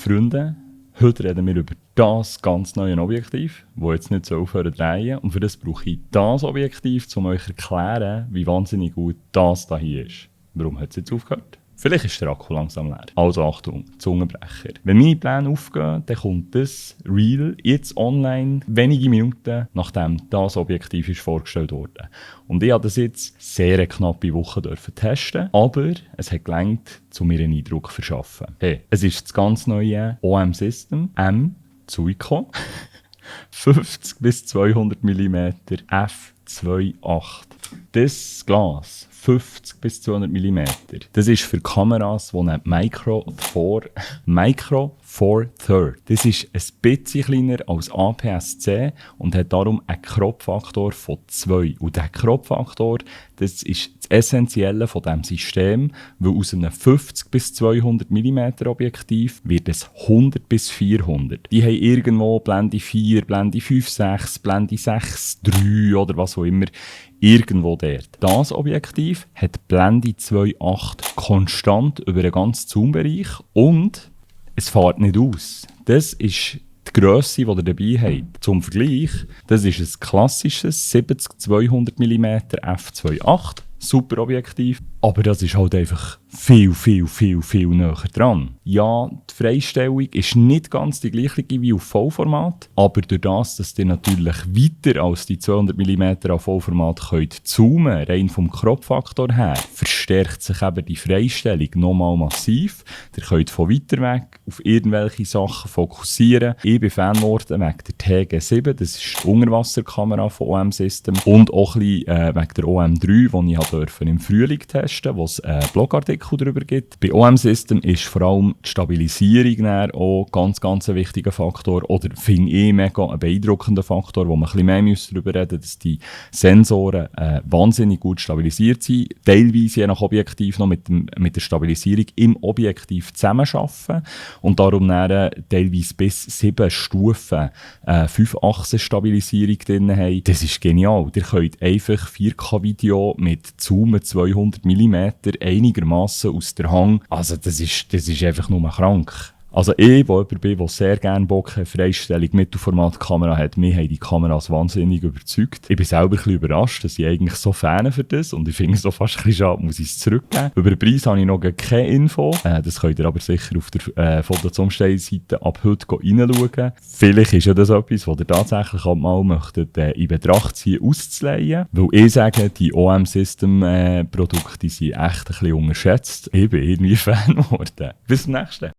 Freunde, heute reden wir über das ganz neue Objektiv, das jetzt nicht so aufhören zu drehen. Und für das brauche ich das Objektiv, um euch zu erklären, wie wahnsinnig gut das hier ist. Warum hat es jetzt aufgehört? Vielleicht ist der Akku langsam leer. Also Achtung, Zungenbrecher. Wenn meine Pläne aufgehen, dann kommt das Reel jetzt online, wenige Minuten nachdem das Objektiv ist vorgestellt wurde. Und ich durfte das jetzt sehr eine knappe Woche testen, aber es hat gelangt, um mir einen Eindruck zu verschaffen. Hey, es ist das ganz neue OM-System M Zuiko 50 bis 200 mm f2.8. Das Glas 50 bis 200 mm. Das ist für Kameras, die eine Micro Four Third. Das ist ein bisschen kleiner als APS-C und hat darum einen Crop-Faktor von 2. Und dieser Crop-Faktor, das ist das Essentielle von diesem System, weil aus einem 50 bis 200 mm Objektiv wird es 100 bis 400. Die haben irgendwo Blende 4, Blende 5, 6, Blende 6, 3 oder was auch immer. Irgendwo dort. Das Objektiv hat Blende 2.8 konstant über den ganzen Zoom-Bereich und es fährt nicht aus. Das ist die Grösse, die ihr dabei habt. Zum Vergleich, das ist ein klassisches 70-200 mm f2.8. Super Objektiv, aber das ist halt einfach viel näher dran. Ja, die Freistellung ist nicht ganz die gleiche wie auf Vollformat, aber durch das, dass ihr natürlich weiter als die 200 mm auf Vollformat könnt zoomen, rein vom Crop-Faktor her, verstärkt sich eben die Freistellung nochmal massiv. Ihr könnt von weiter weg auf irgendwelche Sachen fokussieren. Ich bin Fan geworden wegen der TG7, das ist die Unterwasserkamera von OM System, und auch ein bisschen wegen der OM3, die ich im Frühling testen durfte, wo es einen Blogartikel darüber gibt. Bei OM System ist vor allem die Stabilisierung auch ganz ein wichtiger Faktor, oder finde ich mega ein beeindruckender Faktor, wo man ein bisschen mehr darüber reden müssen, dass die Sensoren wahnsinnig gut stabilisiert sind, teilweise je nach Objektiv noch mit der Stabilisierung im Objektiv zusammenarbeiten und darum dann teilweise bis 7 Stufen 5-Achsen-Stabilisierung drin haben. Das ist genial. Ihr könnt einfach 4K-Video mit Zoomen 200 mm einigermaßen aus der Hand. Also das ist einfach nur krank. Also ich, der jemand bin, der sehr gerne Bock hat, Freistellung Mittelformatkamera hat, mich haben die Kameras wahnsinnig überzeugt. Ich bin selber ein bisschen überrascht, dass ich eigentlich so Fan für das, und ich finde es so fast ein bisschen schade, muss ich es zurückgeben. Über den Preis habe ich noch keine Info. Das könnt ihr aber sicher auf der Foto-zum-Stellen-Seite ab heute reinschauen. Vielleicht ist ja das etwas, was ihr tatsächlich mal möchtet, in Betracht ziehen, auszuleihen. Weil ich sage, die OM-System-Produkte sind echt ein bisschen unterschätzt. Ich bin irgendwie Fan geworden. Bis zum nächsten.